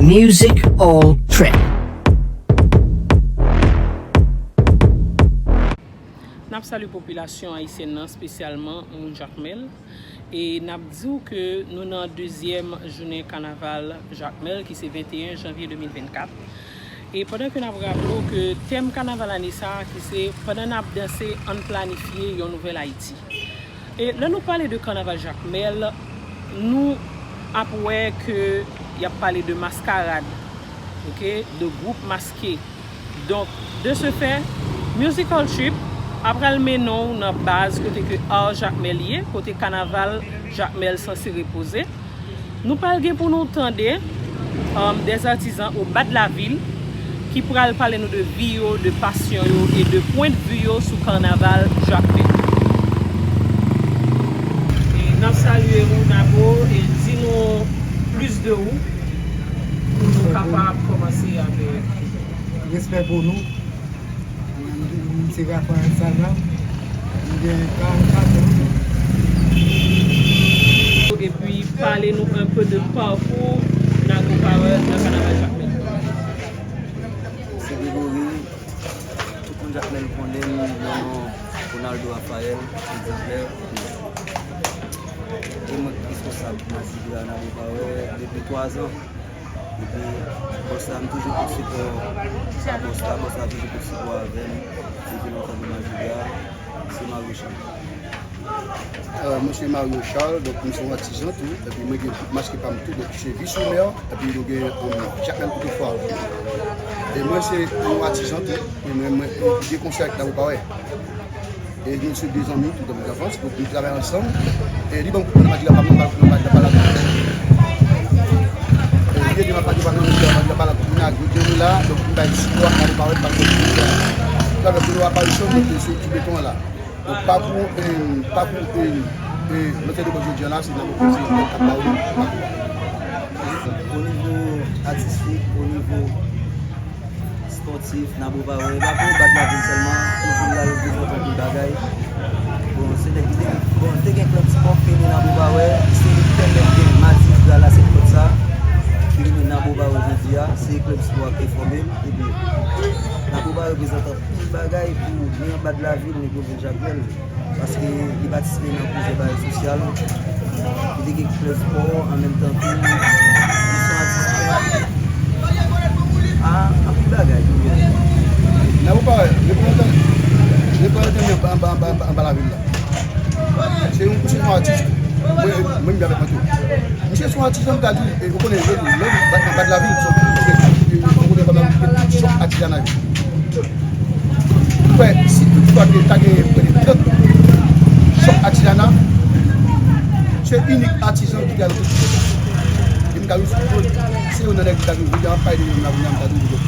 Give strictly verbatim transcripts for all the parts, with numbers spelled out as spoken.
Music All Track. N ap salye popilasyon ayisyèn nan, espesyalman moun Jakmèl. E n ap di w ke nou nan dezyèm jounen kanaval Jakmèl, ki se venteyen janvye de mil vennkat. E pandan ke n ap raple w ke tèm kanaval ane sa a, ki se pandan n ap danse, ann planifye yon nouvèl Ayiti. E lè nou pale de kanaval Jakmèl, nou ap wè ke y ap pale de maskarad, oke, de gwoup maske. Donk, de ce fait, Musical Trip ap pral mennen w nan baz kote ke art Jakmèl ye, kote kanaval Jakmèl sanse repoze. Nou pral gen pou nou tande um, des artisans au bas de la ville ki pral pale nou de vi yo, de pasyon yo e de pwendvi yo sou kanaval Jakmèl. E n ap salye ou, Nabo, e di nou plis de ou pou nou kapab kòmanse avèk. Respè pou nou. M se Raphaël Salam. M gen karannkat an. Epi pale nou un peu de parcours Nago Power nan kanaval Jakmèl. Se Gregory, tout moun Jakmèl konnen m nan non Ronaldo Raphaël, egzanplè. E mwen ki responsab Madigra Nago Power depi twazan. Epi bòs la, m toujou pot sipò a bòs la, bòs la toujou pot sipò avè m. Depi lontan de Madigra, se Mario Charles. Mwen se Mario Charles, donk mwen se yon atizan tou, epi mwen gen gwoup maske pa m tou, donk se Vis Omer, epi nou gen Jakmèl Koutefwa. E mwen se yon atizan tou, e mwen, mwen gen konsè ak Nago Power. E nou se de zanmi tou depi zanfans, donk nou travay ansanm. E li ban m kout men nan Madigra pa m nan, nan Madigra pa la. E li ede m ap pale pa nan Madigra pa la. Kounye a, Gregory la, donk m bay sipò ak Nago Power, paske Nago Power ap pale sou, donk se ti beton an la. Donk pakou, e, pakou, e, e, mete de bò jodi an la, se Nago Power, se li k ap ba ou pakou a. O nivo atistik, o nivo spòtif, Nago Power, e pa pou Bad Lavil sèlman, pou vil la reprezante anpil bagay. Bon, se nèg ki te, bon, te gen klèb spò ki rele Nago Power, se li ki pèmèt gen Madigra la, se klèb sa, ki rele Nago Power jodi a, se klèb spò a ki fòme l, epi Nago Power reprezante anpil bagay pou ni an Bad Lavil, ni pou vil Jakmèl. Paske li patisipe nan plizyè bagay sosyal. Li te gen klèb spò an menm tan tou. Li se yon atis a anpil bagay tou. Nan ou pa wè, reprezantan, reprezantan li anba, anba, anba, anba, anba lavil la. Se yon, se yon atis. Mwen, mwen, m avèk mwen tou. Misye se yon atis, m ka di, e, ou konnen, lè, lè, anba lavil, se yon, se yon, se yon, se yon, chòk atizanal. Ou kwè si tout fwa ke ta genyen prè de trant chòk atizana, se inik atizan ki te al tout. E m ka di w, se youn nan nèg ki ta di w, jodi a m ap pale de youn nan, kounye a m ta di w,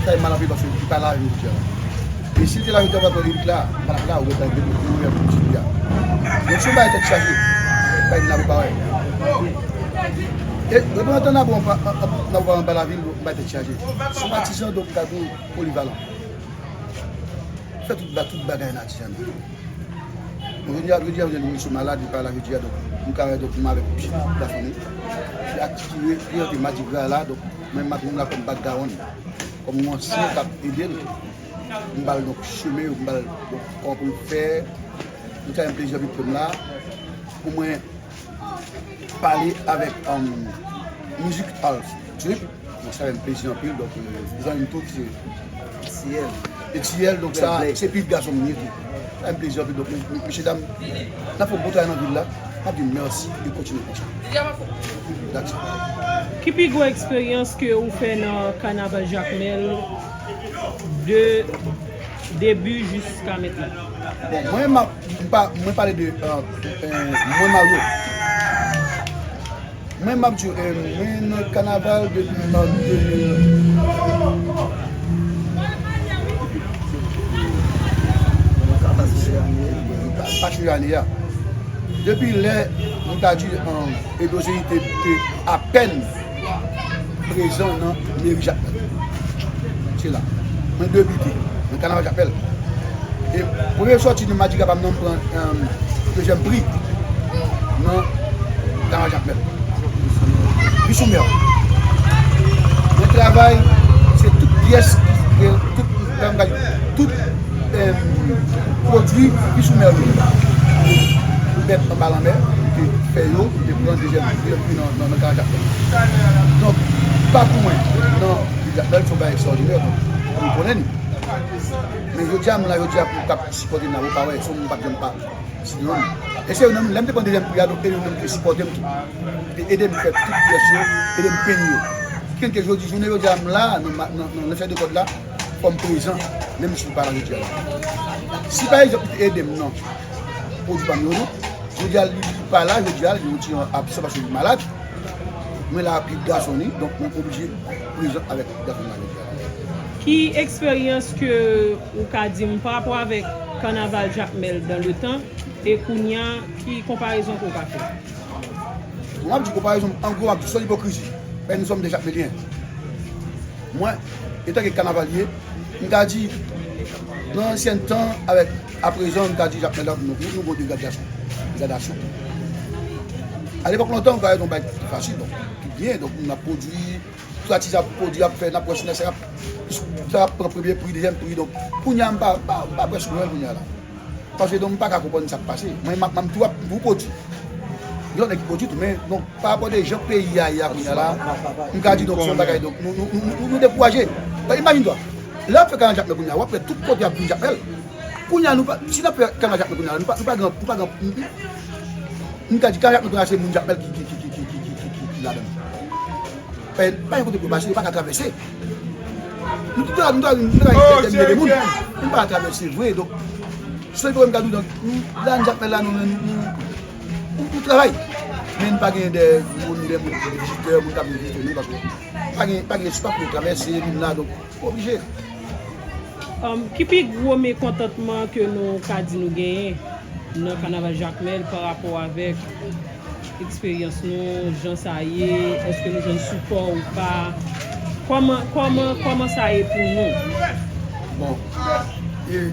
sa e mal anpil paske li pa la jodi a. E si l te la jodi a, w ap wè lirik la, m pa t ap la, ou wè bagay de ou wè pou ti a. Donk se yon bagay tèt chaje, bagay de Nago Power. E reprezantan Nago anba, anba, anba lavil, bagay tèt chaje. Se yon atizan, donk, m ka di w, polivalan. Fè tout ba-, tout bagay nan atizanay. Bon, jodi a, jodi a, jodi a, misye malad, li pa la jodi a, donk, m ka wè, donk, m avèk pitit gason li. Li ak, li reprezante Madigra la, donk, mwen, m ap, m la kòm background, kòm yon ansyen k ap ede l. M ba l, donk, chemen, m ba l, donk, kòman pou l fè. M fè yon plezi anpil pou m la. Pou mwen, pale avèk, um, Music All Trip. Donk, sa fè m plezi anpil. Donk, euh, zanmi m tou ki se Etiel. Etiel, donk, sa, se pitit gason m ye tou. Sa fè m plezi anpil. Donk, m-, m-, mesye dam, n ap fè yon bon travay nan vil la. M ap di mèsi e kontinye konsa. That's it. Ki pi gwo eksperyans ke ou fè nan kanaval Jakmèl de debi jiska mentnan? Bon, mwen, m ap M pa, mwen pale de, euh, euh, mwen Mario. Mwen m ap di w, euh, mwen nan kanaval depi an de mil, pa chonje ane a. Depi lè m ta di, euh, Edo Zeri te, te apèn prezan nan meri Jakmèl. Se la. Mwen debite nan kanaval Jakmèl. E premye sòti nan Madigra pa m nan, m pran, euh, dezyèm pri nan kanaval Jakmèl. Pi Sou mè. Mwen travay, se tout pyès, tout, tout, tout pwodui ki sou mè yo. Bèt anba lanmè, nou te fè yo, nou te pran dezyèm, dezyèm pri nan, nan, nan Kanaval Jakmèl. Donk, pakou mwen nan Jakmèl se yon bagay ekstraòdinè, donk, nou konnen li. Men jodi a, m la, jodi a, pou m t ap sipòte Navo, pa wè, se yon moun m p ap janm pa. Sinon, e se youn nan, lè m te pran dezyèm pri a, donk, e youn nan ki sipòte m tou. Ki te ede m fè tout pyès yo, ede m penn yo. Ki fè ke jodi, jounen jodi a, m la, nan, nan, nan, nan lensèy de kòd la, fò m prezan, menm si m pa la jodi a la. Si pa egzanp, li te ede m nan pwodui pa m yo, non. Jodi a, li pa la, jodi a, li yon ti jan absan paske li malad. Mwen la epi gason li, donk mwen oblije prezan avèk gason m la jodi a la. Ki eksperyans ke ou ka di m pa rapò avèk Kanaval Jakmèl dans le temps e kounye a, ki konparezon ke w ka fè? Bon, m ap di konparezon, an gwo, m ap di san ipokrizi. Ben, nous sommes des Jakmeliens. Mwen, etanke kanavalye, m ka di, nan ansyen tan avèk aprezan, m ka di Jakmèl la, nou, nou, nou gon degradasyon. Degradasyon. Alepòk lontan, nou ka wè yon bagay ki fasil, donk, ki byen, donk, nou ap pwodui, tout atis ap pwodui, ap fè, n ap wè si sa ap, sa ap pran premye pri, dezyèm pri, donk, kounye a, m pa, pa, pa prèske wè l kounye a la. Paske donk m pa ka konprann sa k pase. Mwen, m ap, m ap tou ap, m tou pwodui. Gen lòt nèg ki pwodui tou, men donk, pa rapò de jan peyi a ye a kounye a la, m ka di donk se yon bagay, donk, nou, nou, nou, nou, nou dekouraje. Donk, imajine twa, lè w ap fè Kanaval Jakmèl kounye a, w ap wè tout kote ap vin Jakmèl. Kounye a, nou pa, si n ap fè Kanaval Jakmèl kounye a la, nou pa, nou pa gen, nou pa gen, m ka di Kanaval Jakmèl kounye a, se moun Jakmèl ki, ki, ki ladan l. Pa, pa gen kote pou yo pase, yo pa ka travèse. Nou tout la, nou ta, nou ta gen de moun. Nou pa ka travèse vre, donk, se pou m ka di, donk, nou, la, nou Jakmèl la, nou, nou, nou, nou, nou travay. Men nou pa gen de moun, de moun ki vizitè, moun k ap vin vizite nou, paske pa gen, pa gen espas pou yo travèse, vin la, donk, oblije. Um, ki pi gwo mekontantman ke nou ka di nou genyen nan Kanaval Jakmèl pa rapò avèk eksperyans nou, jan sa ye, èske nou jwenn sipò ou pa? Kòman, kòman, kòman sa ye pou nou? Bon, e,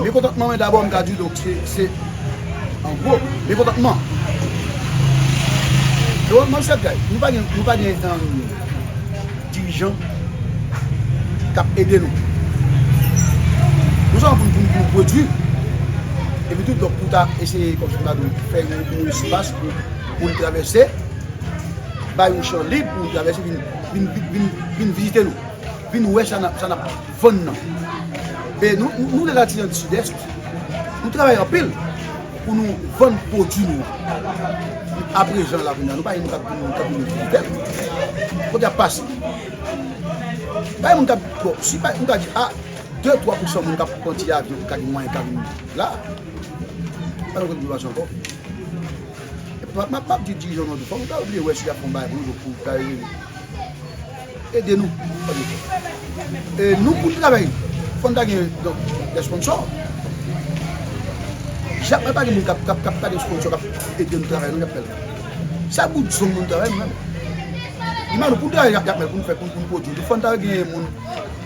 mekontantman mwen dabò, m ka di, donk, se, se, an gwo, mekontantman. Mekontantman, se bagay, nou pa gen, nou pa gen, um, dirijan k ap ede nou. Nou sèlman pou n, pou n, pou n pwodui. Epi tou, donk, pou ta eseye, kòmsi ta dwe fè yon, yon espas pou moun travèse, bay yon chan lib pou moun travèse, vin, vin, vin, vin, vin vizite nou. Vin wè sa n ap, sa n ap vann nan. E nou, nou, nou lè la ti nan Sidès, nou travay anpil pou nou vann pwodui nou. Aprezan la kounye a, nou pa gen moun k ap vin, k ap vin vizite nou. Kote y ap pase? Pa gen moun k ap, bon, si pa, nou ka di, a, de, twa pousan moun k ap pran ti avyon, ki ka gen mwayen ka vin la. Pa nan kote pou pase ankò. Epi, m ap, m ap, m ap di dirijan nou tou, fò nou ta oblije wè si y ap fè yon bagay pou nou, pou ta ede nou. Ede nou. E nou, pou n travay, fò n ta gen, donk, de sponsò. Jakmèl pa gen moun k ap, k ap, k ap, pa gen sponsò k ap ede nou travay, non, Jakmèl. Sa bout zong nou travay, nou menm. Imajine w, pou n travay Jakmèl, pou n fè, pou n, pou n pwodui, fò n ta gen moun,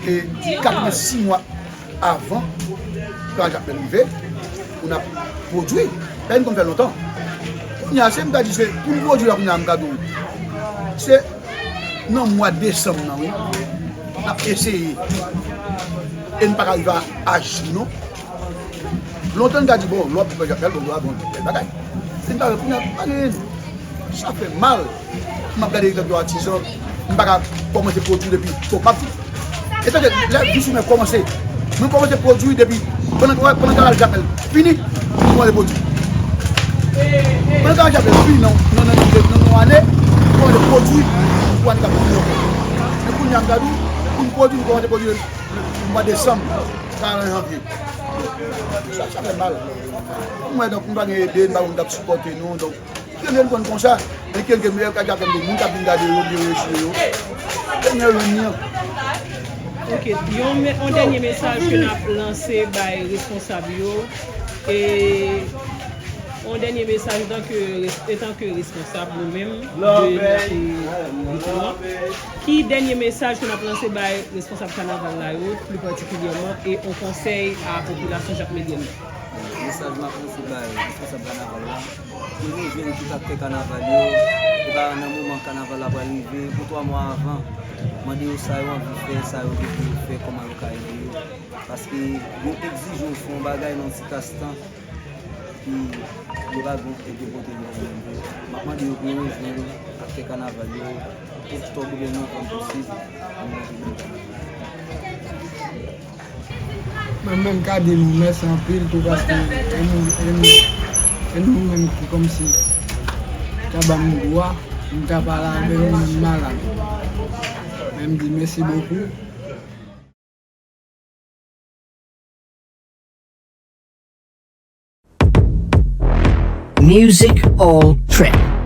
e, katrevensis mwa avan Kanaval Jakmèl rive, pou n ap pwodui. Bagay n konn fè lontan. Kounye a, se m ta di se pou n pwodui la kounye a, m ka di w. Se nan mwa desanm nan, wi. N ap eseye. E n pa ka rive a, a jou, non. Lontan, n ka di, bon, lè w ap fè Jakmèl, bon, lè w ap fè bagay. Se n pa wè kounye a, pa gen. Sa fè mal. M ap gade egzanp yon atis, m pa ka kòmanse pwodui depi, bon, m ap di, etanke lè vi sou mè kòmanse, mwen kòmanse pwodui depi pandan, pandan Kanaval Jakmèl fini, m kòmanse pwodui. Pandan Kanaval Jakmèl fini nan, nan, nan, nan, nan yon ane, m kòmanse pwodui pou ane k ap vini yo. Men kounye a, m ka di w, pou m pwodui, m kòmanse pwodui mwa desanm, jiska nan janvye. Sa, sa fè mal. M wè, donk, nou pa gen ede, nou pa gen moun k ap sipòte nou, donk, Kèlke n konn konsa, men kèlke meyè ka djab tankou moun k ap vin gade yo, byen rejwi yo. Kèlke yo ni an. Ok, yon, me- yon dènye mesaj ke n ap lanse bay responsab yo, e yon dènye mesaj etanke res- etanke responsab nou menm de, e, Viton an. Ki dènye mesaj ke n ap lanse bay responsab kanaval la yo, pli patikilyèman, e yon konsèy a popilasyon jakmelyèn nan? Mesaj m ap lanse bay responsab kanaval la, pou nou jwenn tout aktè kanaval yo, e pa nan moman Kanaval la pral rive, pou twa mwa avan, mande yo sa yo anvi fè, sa yo gen pou yo fè, kòman yo ka ede yo. Paske yo egzije w fè yon bagay nan yon ti klas tan ki yo pa gen yon èd yo pote yo menm vre. M ap mande yo pou yo rejwenn aktè kanaval yo, oktòb oubyen novanm posib, pou nou manje menm kanaval. Mwen menm ka di nou mèsi anpil tou, paske e nou, e nou, e nou menm ki kòmsi ta ban m dwa pou m ta pale avè nou menm malad. Men m di mèsi bokou. Music All Track.